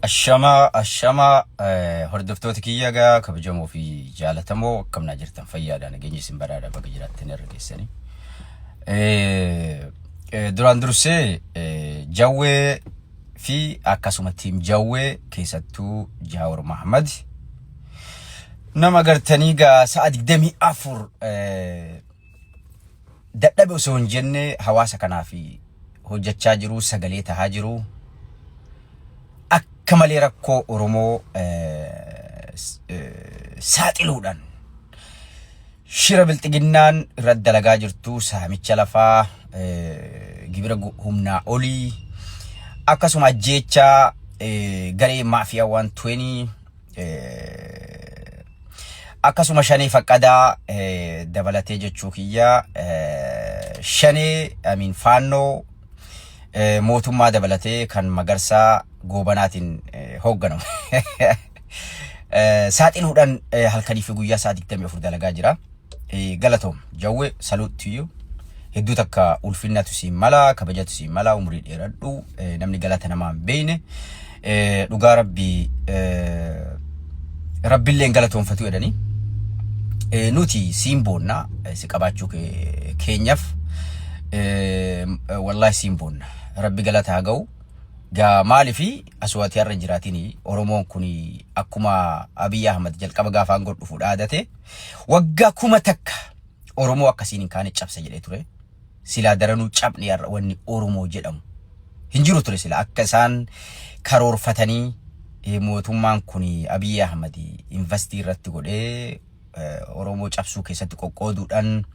Ashamaa ashamaa hordoftoota kiyya gaa kabajamoo fi jaalatamoo, akkam naa jirtan? Fayyaadha, nageenya isin badhaadha, baga jiraattan irra geessanii. Duraan dursee Jawwee fi akkasuma team Jawwee, keessattuu Jaawar Mahamad, nama gartanii gaa sa'a 24 dadhabe osoo hin jenne hawaasa kanaaf hojjechaa jiru, sagalee tahaa jiru, akka malee rakkoo Oromoo saaxiluudhaan shira bilxiginnaan irratti dalagaa jirtu, saamicha lafaa, gibira humnaa olii, akkasuma ajjeechaa garee maafiyaa 120, akkasuma shanee faqqadaa dabalatee jechuu kiyya, shanee amiin faannoo mootummaa dabalatee kan Magarsaa Goobanaatiin hoogganamu saaxiluudhaan halkanii fi guyyaa sa'a 24 dalagaa jira. Galatoom Jawwee, salute to you. Hedduu takka ulfinnatu siin mala, kabajatu siin mala, umurii dheeradhu. Namni galata namaa hin beekne dhugaa rabbii rabbilleen galatoonfatu jedhanii. Nuti siin boonna si qabaachuu keenyaaf, wallaahi siin boonna. Rabbi galata haa ga'u. Gaa maalifi asuwati har'a hin jiraatin Oromoon kun akkuma Abiy Ahmad jalqaba gaafa aangoo dhufu dhaadate, waggaa 1000 Oromoo akkasiin hin kaane cabsa jedhee ture. Silaa daranuu cabni har'a wanni Oromoo jedhamu hin jiru ture sila akka isaan karoorfatanii mootummaan kun Abiy Ahmad invest irratti godhee Oromoo cabsuu keessatti qoqqooduudhaan,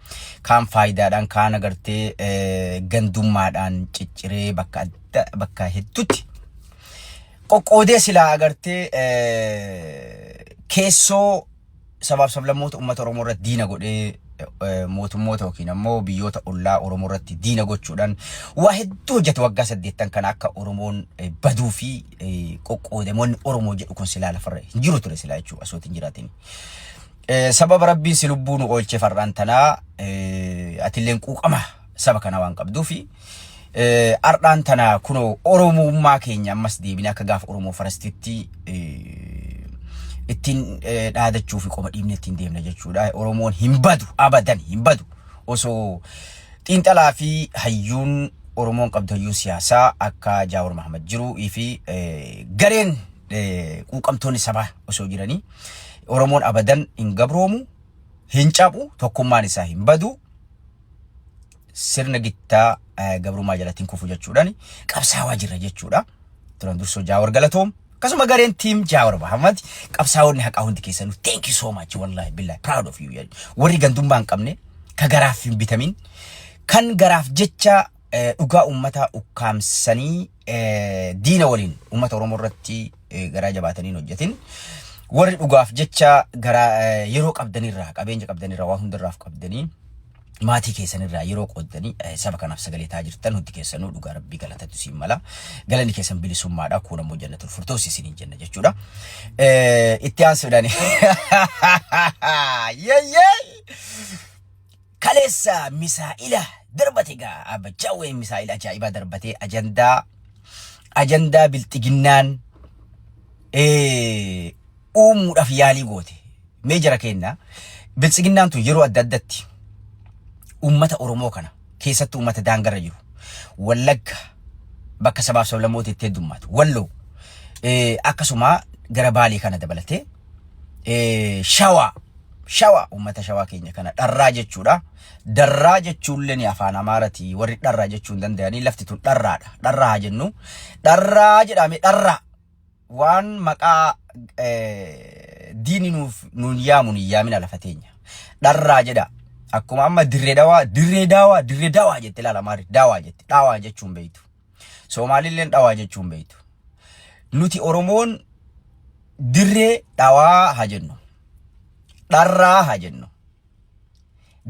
kaan faayidaadhaan, kaan agartee gandummaadhaan cicciree bakka adda bakka hedduutti qoqqoodee silaa agartee keessoo sabaaf sablammoota uummata Oromoo irratti diina godhee, mootummoota yookiin ammoo biyyoota ollaa Oromoo irratti diina gochuudhaan waa hedduu hojjete. Waggaa 8 kana akka Oromoon baduu fi qoqqoodamoonni Oromoo jedhu kun silaa lafarra hin jiru ture silaa jechuudha osoo hin jiraatin. Sababa Rabbiin si lubbuu nu oolche farraan tanaa atilleen quuqama saba kana waan qabduufi ardhaan tana kunoo Oromummaa keenya ammas deebinee akka gaafa Oromoo farastitti ittiin dhaadachuu fi qoma dhiibne ittiin deemna jechuudha. Oromoon hin badu, abadan hin badu. Osoo xiinxalaa fi hayyuun Oromoon qabdu, hayyuun siyaasaa akka Jaawar Mahamad jiruu fi gareen quuqamtoonni sabaa osoo jiranii, Oromoon abadan hin gabroomu, hin cabu, tokkummaan isaa hin badu. Sirna gittaa gabrummaa jalatti hin kufu jechuudhaan qabsaawaa jirra jechuudha. Turan dursoo Jaawar galatoom. Akkasuma gareen team Jaawar Mahammad, qabsaa'onni haqaa hundi keessanuu, thank you so much, wallahi billahi proud of you. Warri gandummaa hin qabne, ka garaaf hin bitamin, kan garaaf jecha dhugaa uummataa ukkaamsanii diina waliin uummata Oromoo irratti garaa jabaatanii hin hojjetin. Warri dhugaaf jecha garaa yeroo qabdanirraa, qabeenya qabdanirraa, waa hundarraaf qabdanii, maatii keessanirraa yeroo qooddanii saba kanaaf sagalee ta'aa jirtan hundi keessanuu dhugaa Rabbii galatatu siin mala. Galanni keessan bilisummaadha. Kun ammoo jannatul firdaus isiniin jenna jechuudha. Itti aansuudhaan yeyyee kaleessa misaa'ila darbate gaa Abba Jawween, misaa'ila ajaa'ibaa darbatee ajandaa bilxiginnaan uumuudhaaf yaalii goote. Mee jara keenya, biltsiginnaan tun yeroo adda addatti uummata Oromoo kana, keessattuu uummata daangarra jiru, Wallagga bakka sabaaf sablammoota itti heddummaatu, Walloo, akkasuma gara Baalee kana dabalatee Shawaa, uummata Shawaa keenya kana dharraa jechuudha. Darraa jechuullee ni afaan Amaarati, warri dharraa jechuu hin danda'anii, lafti tun dharraadha. Dharraa haa jennu. Dharraa jedhame, dharraa. Waan maqaa diini nuuf nuun yaamu hin yaamina lafa teenya. Dharraa jedha. Akkuma amma dirree dawaa, dirree daawaa, dirree daawaa jette ilaala maari daawaa jette, dhaawaa jechuun beeytu. Soomaalilleen dhawaa jechuun beeytu. Nuti Oromoon dirree dhawaa haa jennu. Dharraa haa jennu.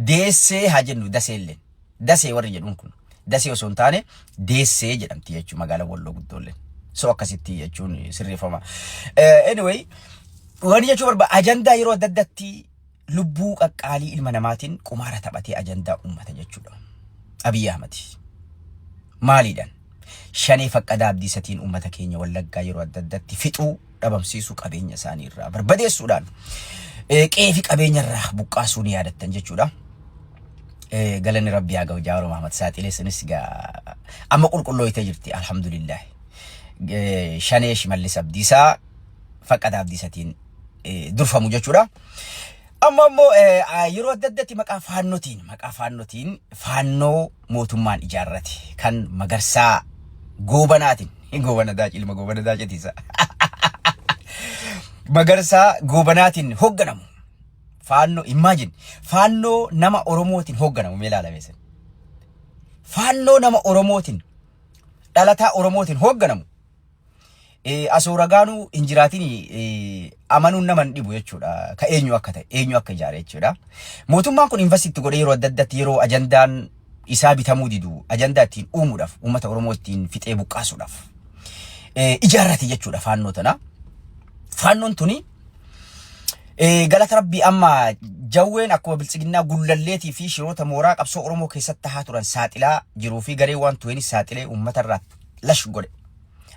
Deessee haa jennu, daseelleen. Dasee warri jedhuun kun. Dasee osoo hin taane deessee jedhamti jechuun magaalaa Walloo guddoolleen. So akkasitti jechuun sirreeffama. Anyway, waan jechuu barbaada, ajandaa yeroo adda addaatti lubbuu qaqqaalii ilma namaatiin qumaara taphatee ajandaa uummata jechuudha. Abiyyi Ahmad. Maaliidhaan? Shanee Faqqadaa Abdiisatiin uummata keenya Wallaggaa yeroo adda addatti fixuu, dhabamsiisuu, qabeenya isaanii irraa barbadeessuudhaan qe'ee fi qabeenya irraa buqqaasuu ni yaadattan jechuudha. Galanni Rabbii haa ga'u. Jawaar Mahamad saaxilee sunis egaa amma qulqullooytee jirti, alhamdulillah. Shanee Shimallis Abdiisaa Faqqadaa Abdiisatiin durfamu jechuudha. Amma immoo yeroo adda addatti maqaa faannotiin faannoo mootummaan ijaarrate kan Magarsaa Goobanaatiin, Goobana Daacii, ilma Goobana Daacitiisa, Magarsaa Goobanaatiin hoogganamu. Faannoo, imagine, faannoo nama Oromootiin hoogganamu mee ilaalame sin. Faannoo nama Oromootiin, dhalataa Oromootiin hoogganamu. Asoo ragaanuu hin jiraatin amanuun nama hin dhibu jechuudha. Ka eenyu akka ta'e, eenyu akka ijaare jechuudha. Mootummaan kun invest itti godhee yeroo adda addaatti, yeroo ajandaan isaa bitamuu didu, ajandaa ittiin uumuudhaaf, uummata Oromoo ittiin fixee buqqaasuudhaaf ijaarrate jechuudha faannoo tana. Faannoon tuni galata Rabbii amma jawween akkuma biltsiginnaa gullalleetii fi shiroota mooraa qabsoo Oromoo keessatti tahaa turan saaxilaa jiruu fi garee waan tu'eenis saaxilee uummata irraa lash godhe.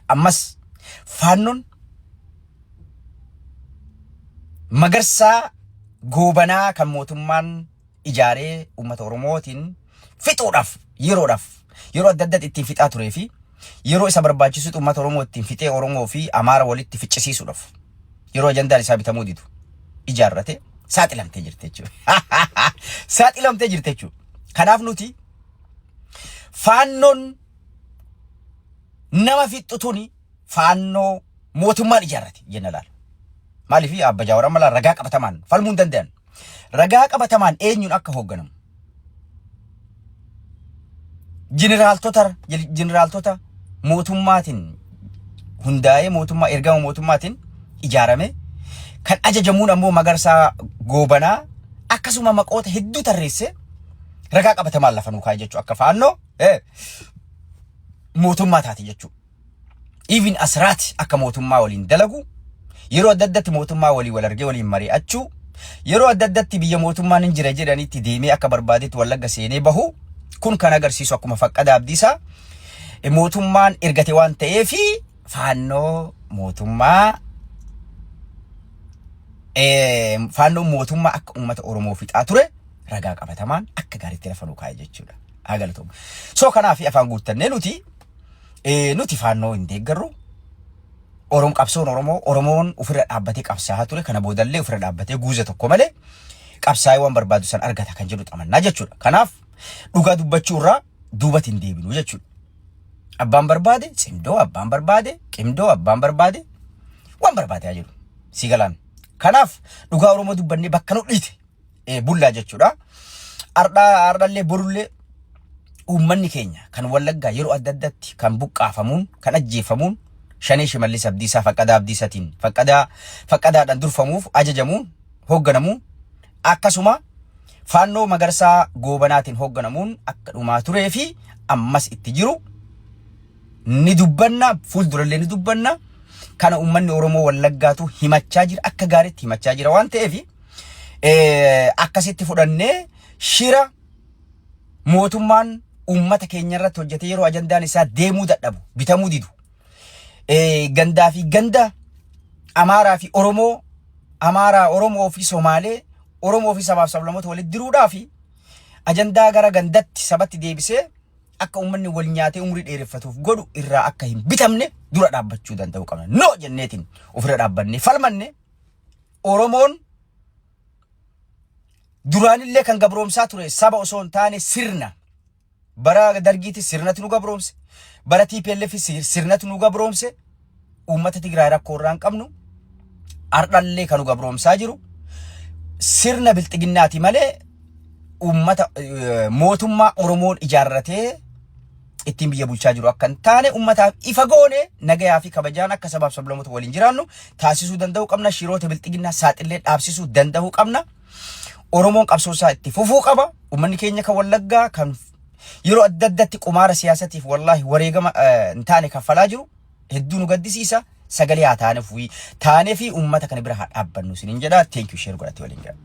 Ammas faannoon Magarsaa Goobanaa kan mootummaan ijaaree uummata Oromootiin fixuudhaaf yeroodhaaf yeroo adda addaatti ittiin fixaa turee fi yeroo isa barbaachisutti uummata Oromoo ittiin fixee Oromoo fi Amaara walitti ficcisiisuudhaaf yeroo ajandaan isaa bitamuu didu ijaarrate saaxilamtee jirti jechuudha. Saaxilamtee jirti jechuudha. Kanaaf nuti faannoon nama fixxu tuni faannoo mootummaan ijaarrate jenna laala. Maaliif Abba Jaawar amma ragaa qabatamaan falmuu hin danda'an. Ragaa qabatamaan eenyuun akka hoogganamu. Jeneraaltota mootummaatiin hundaa'ee, mootummaa ergama mootummaatiin ijaarame, kan ajajamuun ammoo Magarsaa Goobanaa, akkasuma maqoota hedduu tarreesse ragaa qabatamaan lafa nuu kaa'e jechuudha, akka faannoo mootummaa taate jechuudha. Even Asraat akka mootummaa waliin dalagu, yeroo adda addatti mootummaa waliin wal argee waliin mari'achuu, yeroo adda addatti biyya mootummaan hin jira jedhanitti deemee akka barbaadetti Wallagga seenee bahu kun kan agarsiisu akkuma Faqqada Abdiisaa mootummaan ergate waan ta'eefi faannoo mootummaa akka uummata Oromoo fixaa ture ragaa qabatamaan akka gaariitti lafa nuu kaa'e jechuudha. Haa galatoomu. So kanaaf afaan guuttannee nuti faannoo hin deeggarru. Oromoo, qabsoon Oromoo, Oromoon ofirra dhaabbatee qabsaa'aa ture, kana boodallee ofirra dhaabbatee guuza tokko malee qabsaa'ee waan barbaadu san argata kan jedhu xamannaa jechuudha. Kanaaf dhugaa dubbachuu irraa duubatti hin deebinu jechuudha. Abbaan barbaade cimdoo, abbaan barbaade qimdoo, abbaan barbaade waan barbaade haa jedhu. Si galaan. Kanaaf dhugaa Oromoo dubbannee bakka nu dhiite bullaa jechuudha. Ardhaa ardhallee borullee uummanni keenya kan Wallaggaa yeroo adda addaatti kan buqqaafamuun, kan ajjeefamuun shanee Shimallis Abdiisaa Faqqadaa Abdiisatiin, Faqqadaadhaan durfamuuf ajajamuun hoogganamuun, akkasuma faannoo Magarsaa Goobanaatiin hoogganamuun akka dhumaa turee fi ammas itti jiru ni dubbanna, fuuldurallee ni dubbanna. Kana uummanni Oromoo Wallaggaatu himachaa jira, akka gaariitti himachaa jira waan ta'eef akkasitti fudhannee shira mootummaan uummata keenya irratti hojjetee yeroo ajandaan isaa deemuu dadhabu, bitamuu didu, gandaa fi ganda, Amaaraa fi Oromoo, Amaaraa, Oromoo fi Somaalee, Oromoo fi sabaaf sablammoota walitti diruudhaa fi ajandaa gara gandatti sabatti deebisee akka uummanni wal nyaatee umurii dheereffatuuf godhu irraa akka hin bitamne dura dhaabbachuu danda'uu qabna. No jenneetiin ofirra dhaabbannee falmanne. Oromoon duraanillee kan gabroomsaa ture saba osoo hin taane sirna. Bara Dargiitti sirnatu nu gabroomse. Bara TPLF sirnatu nu gabroomse. Uummata Tigraay rakkoo irraa hin qabnu. Ardhallee kan nu gabroomsaa jiru sirna bilxiginnaati malee uummata mootummaa Oromoon ijaarratee ittiin biyya bulchaa jiru akka hin taane uummataaf ifa goone nagayaa fi kabajaan akka sabaaf sablammoota waliin jiraannu taasisuu danda'uu qabna. Shiroota bilxiginnaa saaxillee dhaabsisuu danda'uu qabna. Oromoon qabsoo isaa itti fufuu qaba. Uummanni keenya kan Wallaggaa kan yeroo adda addatti qumaara siyaasatiif wallaahi wareegama hin taane kaffalaa jiru hedduu nu gaddisiisa. Sagalee haa taaneef taanee fi uummata kana bira haa dhaabbannu isiniin jedha. Thank you, share godhate waliin jira.